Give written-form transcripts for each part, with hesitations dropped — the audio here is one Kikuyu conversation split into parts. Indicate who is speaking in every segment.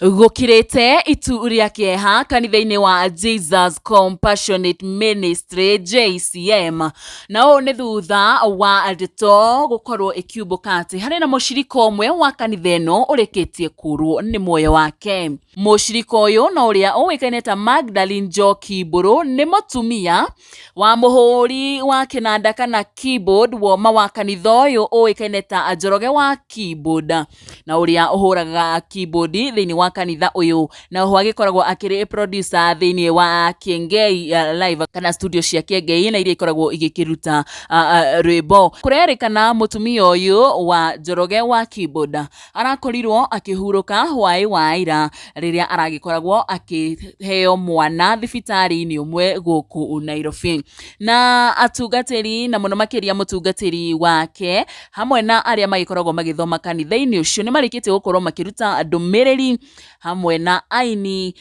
Speaker 1: Gũkirĩte itu rĩa kĩeha kanitha-inĩ wa Jesus Compassionate Ministry JCM, na ũũ nĩ thutha wa ndeto gũkorwo ĩkiumbũka atĩ harĩ na mũcirika ũmwe wa kanitha ĩno ũrĩkĩtie kũrwo nĩ muoyo wake. Mũcirika ũyũ na ũrĩa ũĩkaine ta Magdalene Njoki Mbũrũ nĩ mũtumia wa mũhũri wa kĩnanda kana keyboard woma wa kanitha ũyũ ũĩkaine ta Njoroge wa keyboard, na ũrĩa ũhũraga keyboard thĩinĩ wa kanitha ũyũ, na oho agĩkoragwo akĩrĩ producer thĩinĩ wa Kiengei Live kana studio cia Kiengei na iria ikoragwo igĩkĩruta rwĩmbo. Kũrerĩkana mũtumia ũyũ wa Njoroge wa keyboard arakorirwo akĩhurũka hwaĩ wa ira rĩrĩa aragĩkoragwo akĩheo mwana thibitarĩ-inĩ ũmwe gũkũ Nairobi. Na atungatĩri na mũno makĩria mũtungatĩri wake hamwe na arĩa magĩkoragwo magĩthoma kanitha-inĩ ũcio nĩ marĩkĩtie gũkorwo makĩruta ndũmĩrĩri hamwe na aini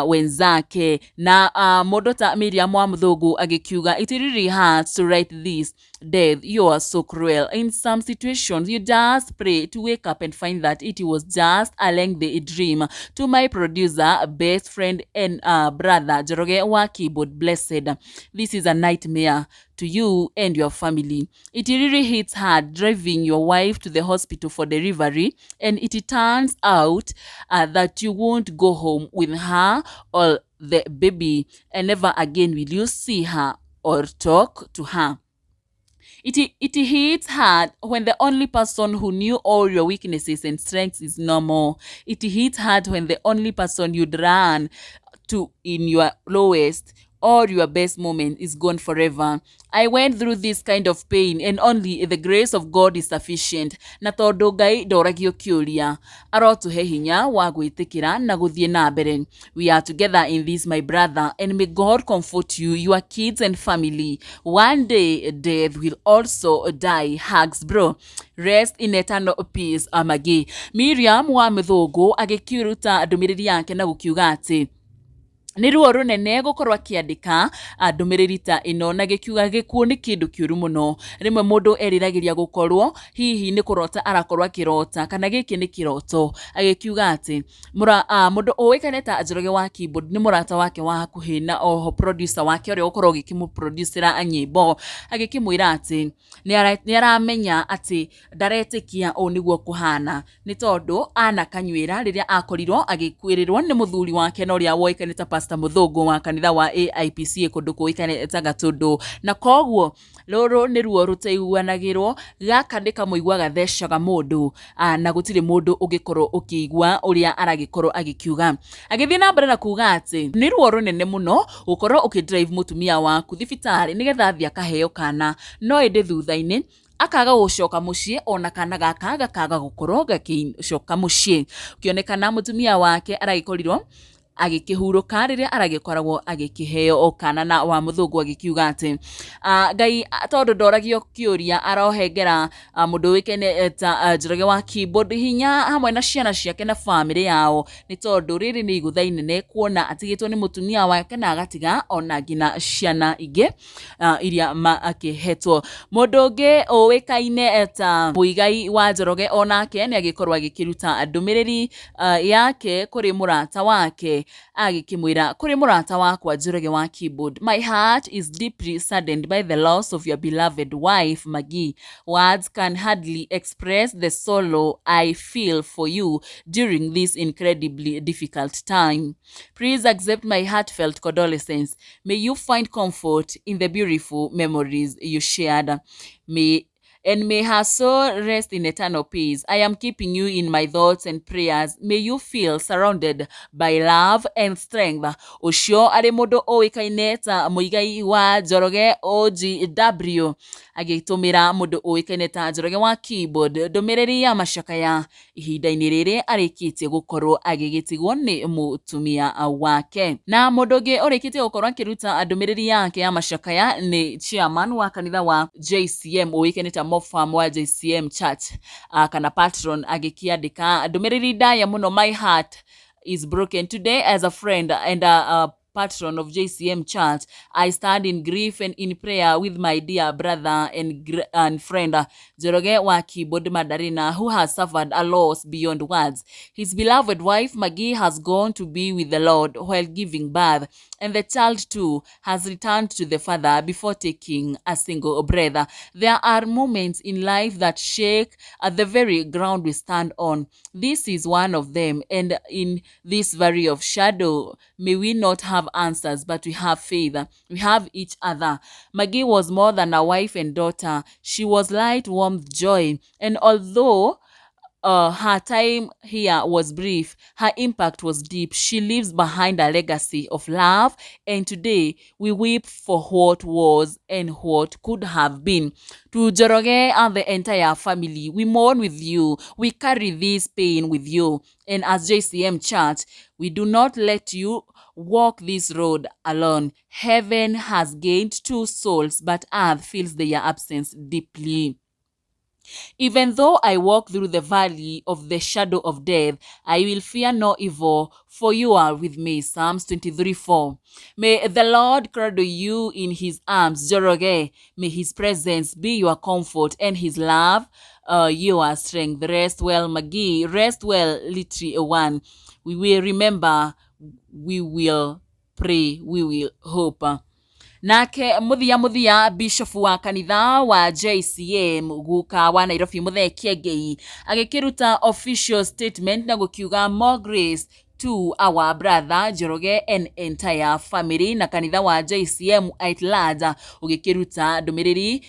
Speaker 1: wenzake, na mũndũ ta Miriam wa Mũthũngũ agĩkiuga, "It really hurts to write this. Death, you are so cruel. In some situations you just pray to wake up and find that it was just a lengthy dream. To my producer, best friend and brother Njoroge wa keyboard, blessed, this is a nightmare to you and your family. It really hits hard driving your wife to the hospital for delivery and it turns out that you won't go home with her or the baby, and never again will you see her or talk to her. It hits hard when the only person who knew all your weaknesses and strengths is no more. It hits hard when the only person you'd run to in your lowest or your best moment is gone forever. I went through this kind of pain and only the grace of God is sufficient." Na tondũ Ngai ndoragio kĩũria, arotũhe hinya wa gwĩtĩkĩra na gũthiĩ na mbere. We are together in this, my brother, and may God comfort you, your kids and family. One day death will also die. Hugs, bro. Rest in eternal peace." Amagi Miriam wa Mĩthũngũ agĩkĩruta ndũmĩrĩri yake na gũkiuga atĩ nĩ ruo rũnene gũkorwo akĩandĩka ndũmĩrĩri ta ĩno, na gĩkiuga gĩkuũ nĩ kĩndũ kĩũru mũno. Rĩmwe mũndũ eriragĩria gũkorwo hihi nĩ kũrota arakorwo akĩrota kana gĩkĩ nĩ kĩroto. Agĩkiuga atĩ mũndũ ũĩkaine ta Njoroge wa keyboard nĩ mũrata wake wa hakuhĩ na oho producer wake ũrĩa ũkorwo ũgĩkĩmũproducera nyĩmbo. Agĩkĩmwĩra atĩ nĩ aramenya atĩ ndaretĩkia ũũ nĩguo kũhana, nĩ tondũ anakanyuĩra rĩrĩa akorirwo agĩkuĩrĩrwo nĩ mũthuri wake na ũrĩa woĩkaine ta Pastor Mũthũngũ wa kanitha wa AIPCA kũndũ kũĩkaine ta Gatũndũ. Na koguo rũrũ nĩ ruo rũtaiguanagĩrwo, gaka nĩ kamũigua gathecaga mũndũ, na gũtirĩ mũndũ ũngĩkorwo ũkĩigua ũrĩa aragĩkorwo agĩkiuga. Agĩthiĩ na mbere na kuga atĩ nĩ ruo rũnene mũno gũkorwo ũkĩdrive mũtumia waku thibitarĩ nĩgetha athiĩ akaheo kana, no ĩndĩ thutha-inĩ akaga gũcoka mũciĩ, ona kana gaka gakaga gũkorwo gagĩcoka mũciĩ. Ũkĩonekana mũtumia wake aragĩkorirwo agĩkĩhurũka rĩrĩa aragĩkoragwo agĩkĩheo kana, na wa Mũthũngũ agĩkiuga atĩ Ngai tondũ ndoragio kĩũria arohengera mũndũ ũĩkaine ta Njoroge wa keyboard hinya hamwe na ciana ciake na bamĩrĩ yao, nĩ tondũ rĩrĩ nĩ igũtha inene kuona atigĩtwo nĩ mũtumia wake na agatiga ona nginya ciana ingĩ iria akĩhetwo. Mũndũ ũngĩ ũĩkaine ta Mũigai wa Njoroge onake nĩ agĩkorwo agĩkĩruta ndũmĩrĩri yake kũrĩ mũrata wake, agĩkĩmwĩra, "Kũrĩ mũrata wakwa Njoroge wa keyboard, my heart is deeply saddened by the loss of your beloved wife Maggie. Words can hardly express the sorrow I feel for you during this incredibly difficult time. Please accept my heartfelt condolences. May you find comfort in the beautiful memories you shared. May and may her soul rest in eternal peace. I am keeping you in my thoughts and prayers. May you feel surrounded by love and strength." Ũcio arĩ mũndũ ũĩkaine ta Mũigai wa Njoroge OGW agĩtũmĩra mũndũ ũĩkaine ta Njoroge wa keyboard ndũmĩrĩri ya macakaya ihinda-inĩ rĩrĩ arĩkĩtie gũkorwo agĩgĩtigwo nĩ mũtumia wake. Na mũndũ ũngĩ ũrĩkĩtie gũkorwo akĩruta ndũmĩrĩri yake ya macakaya nĩ chairman wa kanitha wa JCM ũĩkaine ta Mofam wa JCM Church kana patron, agĩkĩandĩka ndũmĩrĩri ndaya mũno, "My heart is broken today as a friend and a patron of JCM Church, I stand in grief and in prayer with my dear brother and friend, Njoroge wa Keyboard Madarina, who has suffered a loss beyond words. His beloved wife, Maggie, has gone to be with the Lord while giving birth, and the child too has returned to the father before taking a single breath. There are moments in life that shake at the very ground we stand on. This is one of them, and in this valley of shadow, may we not have answers, but we have faith. We have each other. Maggie was more than a wife and daughter. She was light, warmth, joy. And although her time here was brief, her impact was deep. She leaves behind a legacy of love, and today we weep for what was and what could have been. To Njoroge and the entire family, we mourn with you. We carry this pain with you. And as JCM Church, we do not let you walk this road alone. Heaven has gained two souls, but earth feels their absence deeply. Even though I walk through the valley of the shadow of death, I will fear no evil, for you are with me. Psalms 23:4. May the Lord cradle you in his arms, Njoroge. May his presence be your comfort and his love your strength. Rest well, Maggie. Rest well, little one. We will remember, we will pray, we will hope. Nake muthia muthia, bishop wa kanitha wa JCM, guka wa Nairobi, Muthee Kiengei, agĩkĩruta official statement na gũkiuga, "More grace to our brother Njoroge and entire family." Na kanitha wa JCM at large ũgĩkĩruta ndũmĩrĩri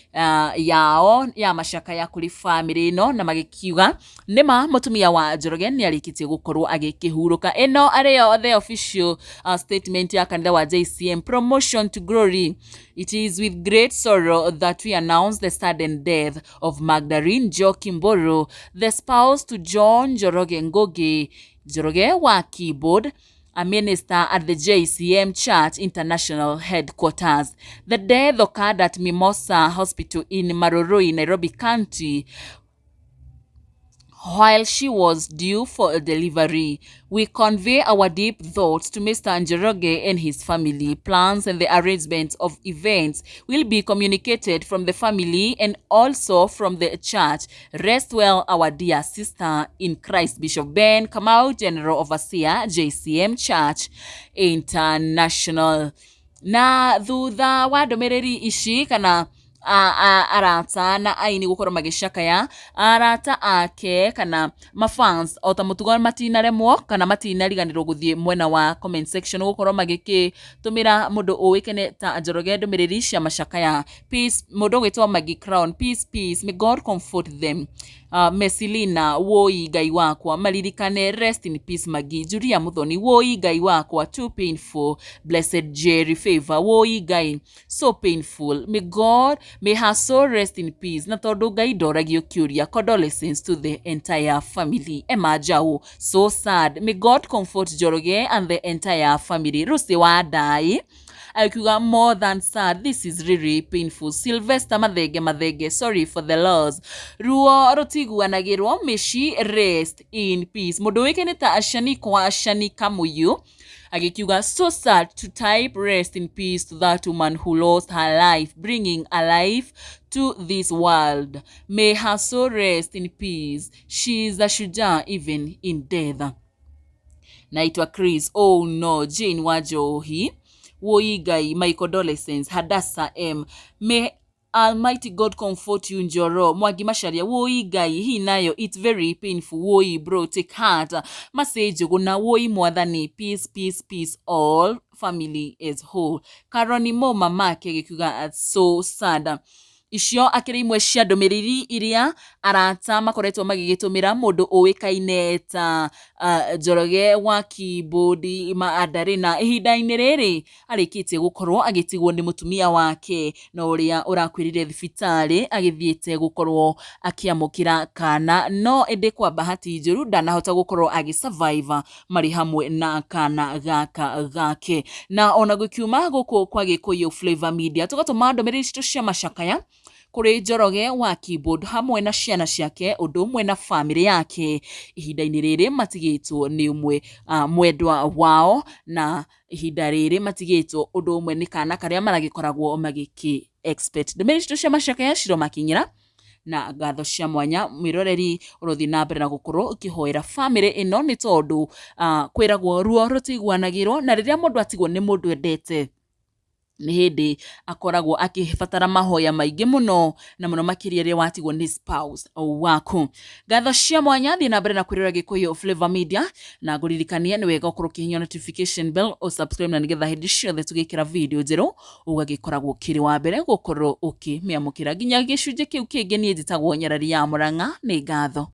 Speaker 1: yao ya macakaya kũrĩ family ĩno, na magĩkiuga nĩma mũtumia wa Njoroge nĩ arĩkĩtie gũkorwo agĩkĩhurũka. Ĩno arĩyo the official statement ya kanitha wa JCM: "Promotion to glory. It is with great sorrow that we announce the sudden death of Magdalene Njoki Mburu, the spouse to John Njoroge Ngugi, Njoroge wa Keyboard, a minister at the JCM Church International Headquarters. The death occurred at Mimosa Hospital in Marurui, Nairobi County, while she was due for a delivery. We convey our deep thoughts to Mr. Njoroge and his family. Plans and the arrangement of events will be communicated from the family and also from the church. Rest well, our dear sister in Christ." Bishop Ben Kamau, General Overseer, JCM Church International. Na thutha wa ndũmĩrĩri ici kana arata na aini gũkorwo magĩcakaya arata ake kana mafans, o ta mũtugo matinaremwo kana matinariganĩrwo gũthiĩ mwena wa comment section gũkorwo magĩkĩtũmĩra mũndũ ũĩkaine ta Njoroge ndũmĩrĩri cia macakaya. Peace, mũndũ ũgwĩtwo Maggie Crown, "Peace, peace, may God comfort them." Mesilina, "Woi Ngai wakwa, maririkane, rest in peace Maggie." Julia Muthoni, "Woi Ngai wakwa, too painful." Blessed Jerry Favor, "Woi Ngai, so painful, may God, may her soul rest in peace." Na tondu Ngai ndoragio kĩũria, "Condolences to the entire family." Emma Jau, "So sad, may God comfort Njoroge and the entire family." Lucy Wandai akiuga, "More than sad, this is really painful." Sylvester Mathenge Mathenge, "Sorry for the loss, ruo rũtiguanagĩrwo, may she rest in peace." Mũndũ ũĩkaine ta Shanikwa Shanika Muyu agĩkiuga, "So sad to type rest in peace to that woman who lost her life bringing a life to this world. May her soul rest in peace. She is a shujaa even in death." Naitwa Chris, "Oh no." Jane Wajohi, "Woi Ngai, my condolences." Hadassa M, "May Almighty God comfort you, Njoro." Mwangi Macharia, "Woi Ngai, hii nayo it's very painful. Woi bro, take heart." Masĩ Njũgũna, "Woi Mwathani, peace, peace, peace, all family is whole." Karoni Mo mamake gĩkiuga, "So sad." Icio akĩrĩ imwe cia ndũmĩrĩri iria arata makoretwo magĩgĩtũmĩra mũndũ ũĩkaine ta Njoroge wa Keyboard Mandarina ihinda-inĩ rĩrĩ arĩkĩtie gũkorwo agĩtigwo nĩ mũtumia wake na ũrĩa ũrakuĩrĩire thibitarĩ agĩthiĩte gũkorwo akĩamũkĩra kana, no ĩndĩ kwa bahati njũru ndanahota gũkorwo agĩ survive marĩ hamwe na kana gaka gake. Na ona gũkiuma gũkũ kwa Gĩkũyũ Flavor Media, tũgatũma ndũmĩrĩri citũ cia macakaya. Kũrĩ Njoroge wa keyboard hamwe na ciana ciake ũndũ ũmwe na famĩlĩ yake. Ihinda-inĩ rĩrĩ matigĩtwo nĩ ũmwe mwendwa wao na ihinda rĩrĩ matigĩtwo ũndũ ũmwe nĩ kana karĩa maragĩkoragwo magĩkĩ expect. Ndũmĩrĩri citũ cia macakaya ciromakinyĩra na ngatho cia mwanya mwĩroreri ũrothiĩ na mbere na gũkorwo ũkĩhoera famĩlĩ ĩno nĩ tondũ kwĩragwo ruo rũtiguanagĩrwo na rĩrĩa mũndũ atigwo nĩ mũndũ endete nĩ hĩndĩ akoragwo akĩbatara mahoya maingĩ mũno na mũno makĩria rĩrĩa watigwo nĩ spouse waku. Ngatho cia mwanya thiĩ na mbere na kwĩrora Gĩkũyũ Flavor Media na ngũririkanie nĩ wega ũkorwo ũkĩhihinya notification bell o subscribe na nĩgetha hĩndĩ ciothe tũgĩkĩra video njerũ ũgagĩkoragwo ũkĩrĩ wa mbere gũkorwo ũkĩmĩamũkĩra. Nginya gĩcunjĩ kĩu kĩngĩ niĩ njĩtagwo Nyarari ya Mũrang'a, nĩ ngatho.